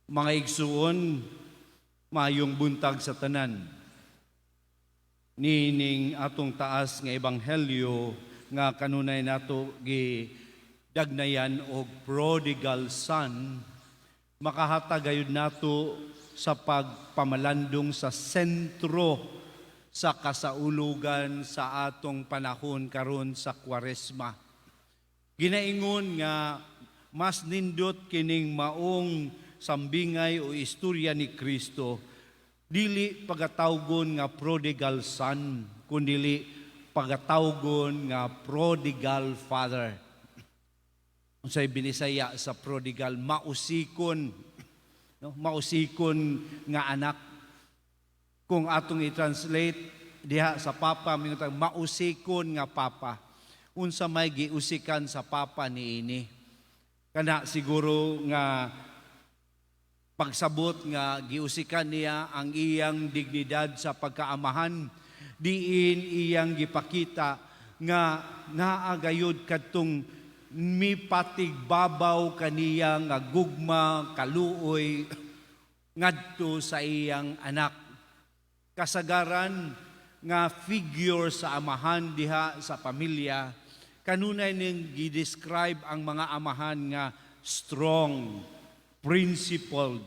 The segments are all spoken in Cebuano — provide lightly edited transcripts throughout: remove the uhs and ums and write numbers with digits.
Mga igsuon, maayong buntag sa tanan. Niining atong taas nga ebanghelyo nga kanunay nato gi dagnayan og prodigal son, makahatag gayud nato sa pagpamalandong sa sentro sa kasaulugan sa atong panahon karon sa Kwaresma. Ginaingon nga mas nindot kining maong sambingay o istorya ni Kristo, dili pagatawgon nga prodigal son, kundili pagatawgon nga prodigal father. Unsay Binisaya sa prodigal? Mausikon, no? Mausikon nga anak. Kung atong i-translate diha sa papa, mingon mausikon nga papa. Unsa may giusikan sa papa niini? Kana siguro nga pagsabot nga giusikan niya ang iyang dignidad sa pagkaamahan, diin iyang gipakita nga naa gayud kadtong mipatigbabaw kaniya nga gugma, kaluoy ngadto sa iyang anak. Kasagaran nga figure sa amahan diha sa pamilya, kanunay ning gi-describe ang mga amahan nga strong, principled,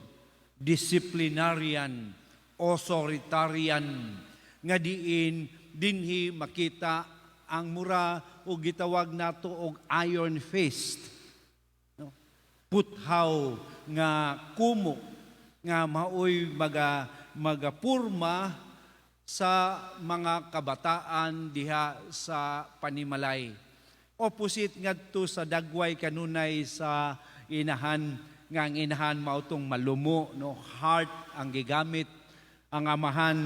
disciplinarian, authoritarian, nga diin dinhi makita ang mura o gitawag nato og iron fist. No? Puthaw nga kumo nga maoy magapurma sa mga kabataan diha sa panimalay. Opposite ngadto sa dagway kanunay sa inahan, nga ang inahan mao tong malumo, no? Heart ang gigamit. Ang amahan,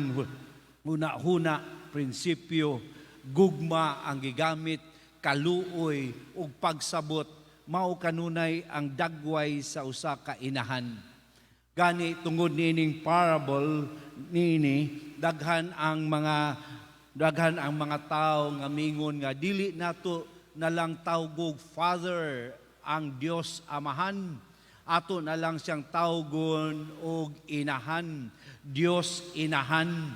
huna-huna, prinsipyo, gugma ang gigamit, kaluoy ug pagsabot, mao kanunay ang dagway sa usa ka inahan. Gani tungod niining parable niini, daghan ang mga tao nga mingon nga dili nato na lang tawgog father ang Dios Amahan, ato na lang siyang tawgon og inahan, Dios Inahan,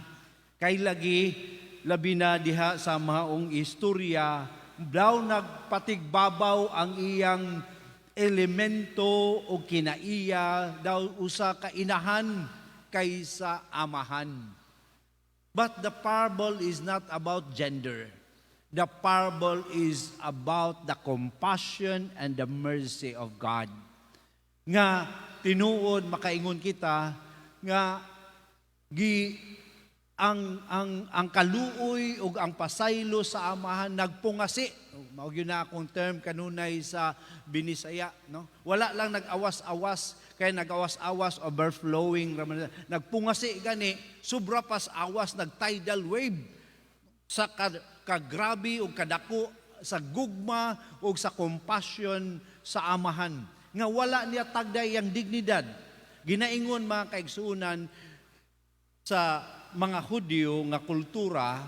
kay lagi labi na diha sa maong istorya daw nagpatigbabaw ang iyang elemento o kinaiya daw usa ka inahan kaysa amahan. But the parable is not about gender. The parable is about the compassion and the mercy of God. Nga tinuod makaingon kita nga gi ang kaluoy ug ang pasaylo sa amahan nagpungasi. Mao gyud na akong term kanunay sa Binisaya, no? Wala lang nag-awas-awas, kay nag-awas-awas, overflowing ra man. Nagpungasi gani, sobra pas awas, nag tidal wave sa kagrabe ug kadako sa gugma ug sa compassion sa amahan nga wala niya tagday ang dignidad. Ginaingon, mga kaigsuonan, sa mga Hudyo nga kultura,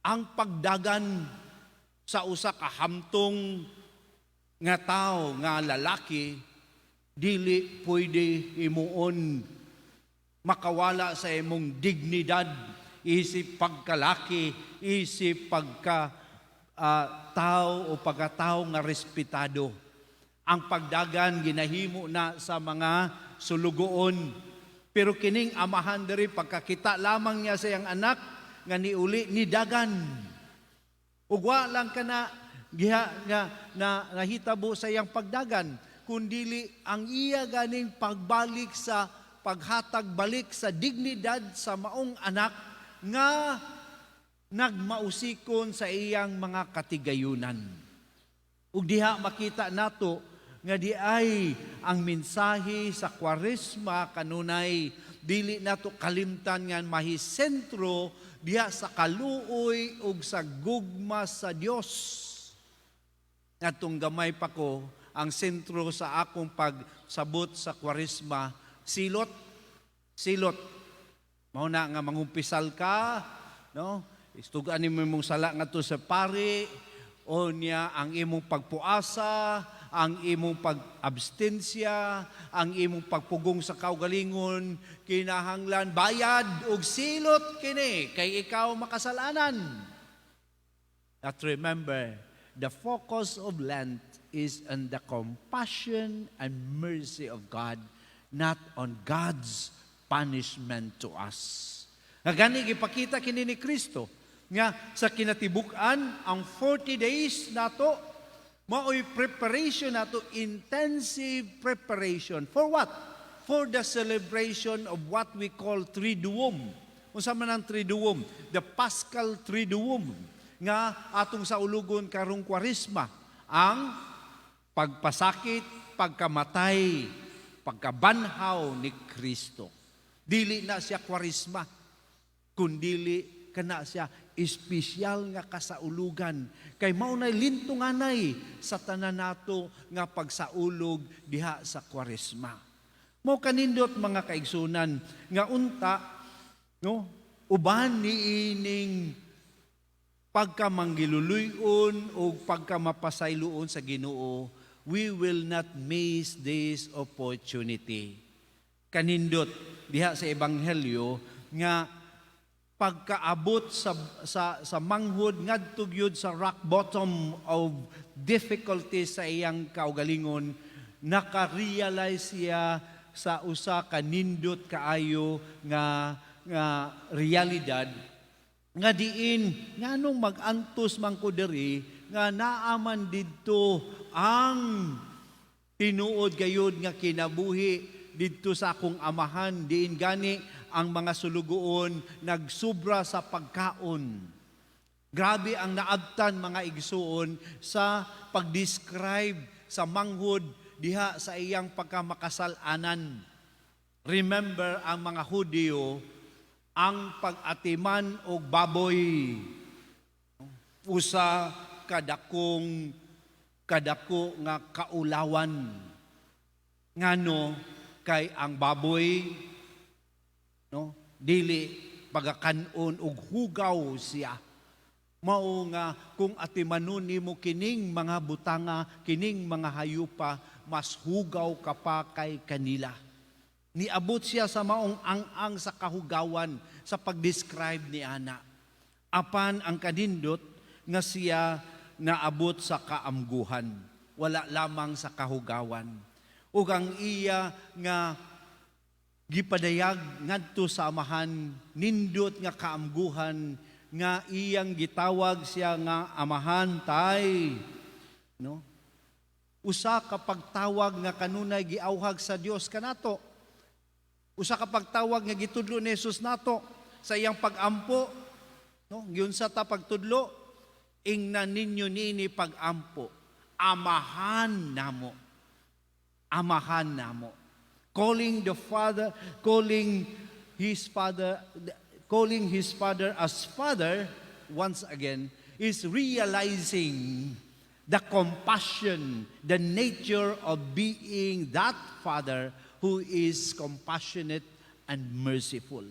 ang pagdagan sa usa ka hamtong nga tao nga lalaki dili pwede himuon, makawala sa imong dignidad isip pagkalaki, isip pagka tao o pagkatao nga respetado. Ang pagdagan ginahimo na sa mga sulugoon. Pero kining amahan diri, pagkakita lamang niya sa iyang anak nga niuli, nidagan. Ug wa lang kana giha nga na nahitabo sa iyang pagdagan, kundili ang iya ganing pagbalik sa paghatag balik sa dignidad sa maong anak nga nagmausikon sa iyang mga katigayunan. Ug diha makita nato nga di ay ang mensahe sa Kwaresma kanunay dili nato kalimtan nga mahisentro diha sa kaluoy ug sa gugma sa Dios. Ngadtong gamay pa ko, ang sentro sa akong pagsabot sa Kwaresma, silot. Silot. Mao na nga mangumpisal ka, no? Istugan nimo imong sala ngadto sa pari, o niya ang imong pagpuasa, ang imong pag-abstensya, ang imong pagpugong sa kaugalingon, kinahanglan bayad og silot kini kay ikaw makasalanan. But remember, the focus of Lent is on the compassion and mercy of God, not on God's punishment to us. Nga gani gipakita kini ni Kristo nga sa kinatibuk-an, ang 40 days nato maoy preparation nato, intensive preparation for what? For the celebration of what we call Triduum. Unsa man ang Triduum? The Paschal Triduum nga atong saulugon karong Kwaresma, ang pagpasakit, pagkamatay, pagkabanhaw ni Kristo. Dili na siya Kwaresma, kundili kana siya espesyal nga kasaulugan kay mao nay lintunganay sa tanan nato nga pagsaulog diha sa Kwaresma. Mao kanindot, mga kaigsunan, nga unta, no, uban niining pagkamanggiluluyon o pagkamapasayloon sa Ginoo, we will not miss this opportunity. Kanindot diha sa Ebanghelyo nga pagkaabot sa manghod ngadto gyud sa rock bottom of difficulties sa iyang kaugalingon, naka-realize siya sa usa ka nindot kaayo nga realidad nga diin nganong mag-antos man ko diri nga naaman didto ang tinuod gayud nga kinabuhi didto sa akong Amahan, diin gani ang mga sulugoon nagsubra sa pagkaon. Grabe ang naabtan, mga igsuon, sa pag-describe sa manghod diha sa iyang pagkamakasal-anan. Remember, ang mga Hudiyo, ang pag-atiman og baboy usa kadakong kadako nga kaulawan. Ngano? Kay ang baboy, no, dili pagakanon og hugaw siya. Mao nga kung atimanon nimo kining mga butanga, kining mga hayupa, mas hugaw ka pa kay kanila. Niabot siya sa maong ang-ang sa kahugawan sa pag-describe ni ana. Apan ang kanindot nga siya naabot sa kaamguhan, wala lamang sa kahugawan. Ug ang iya nga gipadayag ngadto sa Amahan, nindot nga kaamguhan nga iyang gitawag siya nga Amahan, Tay, no? Usa ka pagtawag nga kanunay giawhag sa Dios kanato. Usa ka pagtawag nga gitudlo ni Jesus nato sa iyang pagampo, no? Giunsa ta pagtudlo? Ingna ninyo niini pagampo: "Amahan namo, Amahan namo." Calling the Father, calling his Father, calling his Father as Father, once again, is realizing the compassion, the nature of being that Father who is compassionate and merciful.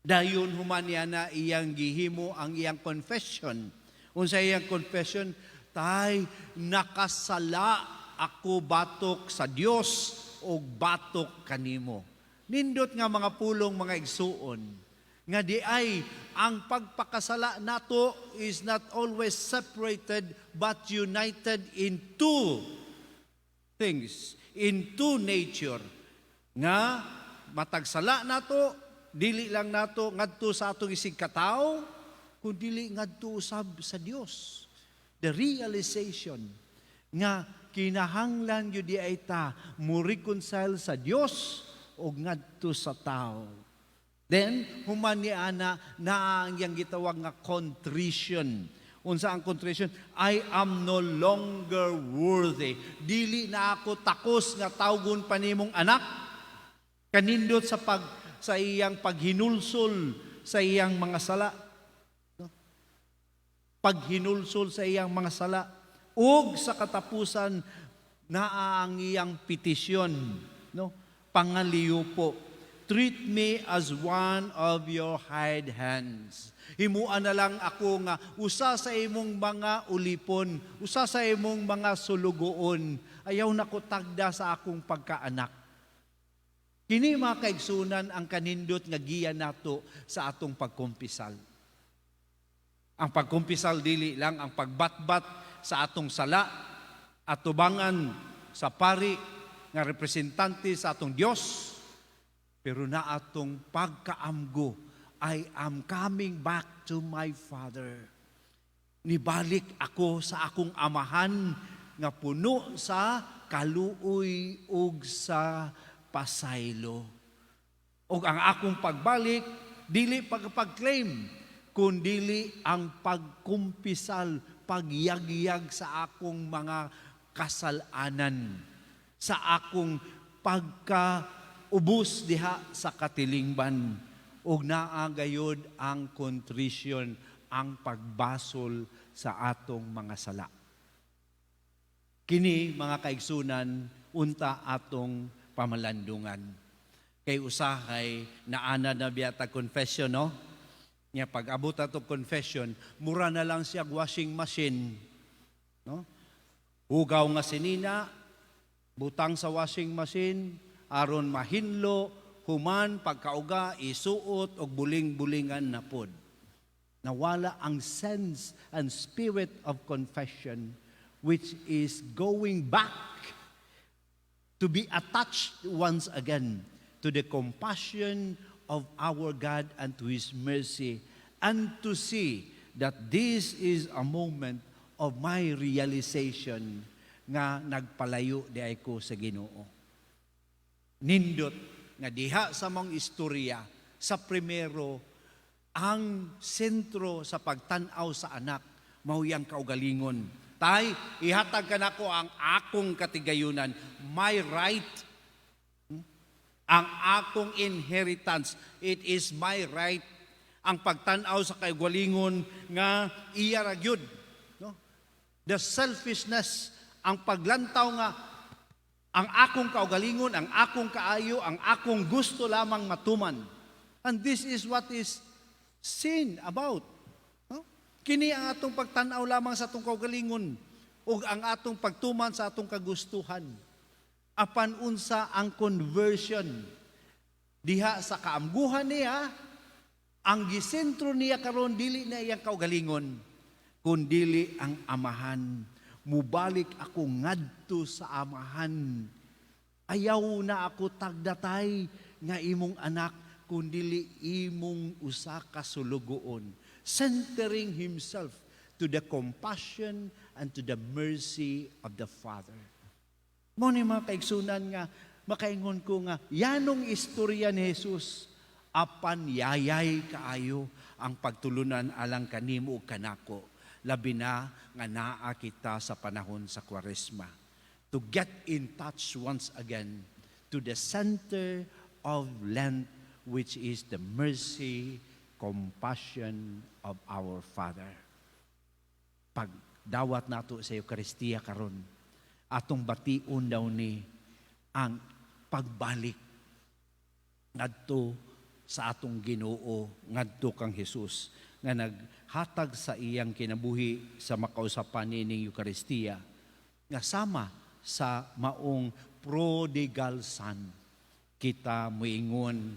Dayon human niya na iyang gihimo ang iyang confession. Unsa iyang confession? "Tay, nakasala ako batok sa Dios o batok kanimo." Nindot nga mga pulong, mga igsuon, nga di ay ang pagpakasala nato is not always separated but united in two things, in two nature. Nga matag sala nato, dili lang nato ngadto sa atong isig katawo, kundi ngadto usab sa Dios. The realization nga kinahanglan gyud di ay ta mo reconcile sa Dios o ngadto sa tao. Then human ni ana na ang iyang gitawag nga contrition. Unsa ang contrition? I am no longer worthy. Dili na ako takos nga tawgon pa nimong anak. Kanindot sa iyang paghinulsol sa iyang mga sala. No? Paghinulsol sa iyang mga sala ug sa katapusan naa ang iyang petisyon, no? Pangaliyo po. Treat me as one of your hired hands." Himua na lang ako nga usa sa imong mga ulipon, usa sa imong mga sulugoon. Ayaw na ko tagda sa akong pagkaanak. Kini, mga kaigsunan, ang kanindot nga giya nato sa atong pagkumpisal. Ang pagkumpisal dili lang ang pagbatbat sa atong sala at tubangan sa pari nga representante sa atong Dios, pero na atong pagkaamgo, "I am coming back to my Father." Nibalik ako sa akong amahan nga puno sa kaluoy ug sa pasaylo. Ug ang akong pagbalik dili pagpag-claim, kundili ang pagkumpisal, pagyagyag sa akong mga kasalanan, sa akong pagkaubos diha sa katilingban. Ug naa gayod ang contrition, ang pagbasol sa atong mga sala. Kini, mga kaigsunan, unta atong pamalandungan. Kay usahay naana na biya ta confession, no? Nya pag abot ato confession, mura na lang siya washing machine, no? Hugaw nga sinina, butang sa washing machine aron mahinlo, human pagkauga isuot og buling-bulingan na pod. Nawala ang sense and spirit of confession, which is going back to be attached once again to the compassion of our God and to His mercy, and to see that this is a moment of my realization nga nagpalayo diay ko sa Ginoo. Nindot nga diha sa mong istorya sa primero, ang sentro sa pagtan-aw sa anak mao iyang kaugalingon. "Tay, ihatag ka nako ang akong katigayunan, my right, ang akong inheritance, it is my right." Ang pagtan-aw sa kaugalingon nga iya ra gyud, no? The selfishness, ang paglantaw nga ang akong kaugalingon, ang akong kaayo, ang akong gusto lamang matuman. And this is what is sin about. No? Kini ang atong pagtan-aw lamang sa atong kaugalingon ug ang atong pagtuman sa atong kagustuhan. Apan unsa ang conversion? Diha sa kaamguhan niya, ang gisentro niya karon dili na iyang kaugalingon, kundili ang amahan. "Mubalik ako ngadto sa amahan. Ayaw na ako tagda, Tay, nga imong anak, kundili imong usa ka sulugoon." Centering himself to the compassion and to the mercy of the Father. Mao ni, mga kaigsunan, nga makaingon ko nga yanong istorya ni Jesus, apan yayay kaayo ang pagtulunan alang kanimo ug kanako, labi na nga naa kita sa panahon sa Kwaresma, to get in touch once again to the center of Lent, which is the mercy, compassion of our Father. Pagdawat nato sa Eukaristiya karon, atong bation daw ni ang pagbalik ngadto sa atong Ginoo, ngadto kang Jesus nga naghatag sa iyang kinabuhi sa makausapan nining Eukaristiya, nga sama sa maong prodigal son, kita moingon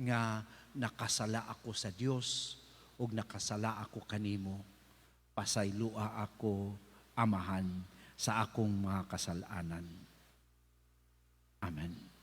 nga, "Nakasala ako sa Dios ug nakasala ako kanimo. Pasaylua ako, Amahan, sa akong mga kasalanan." Amen.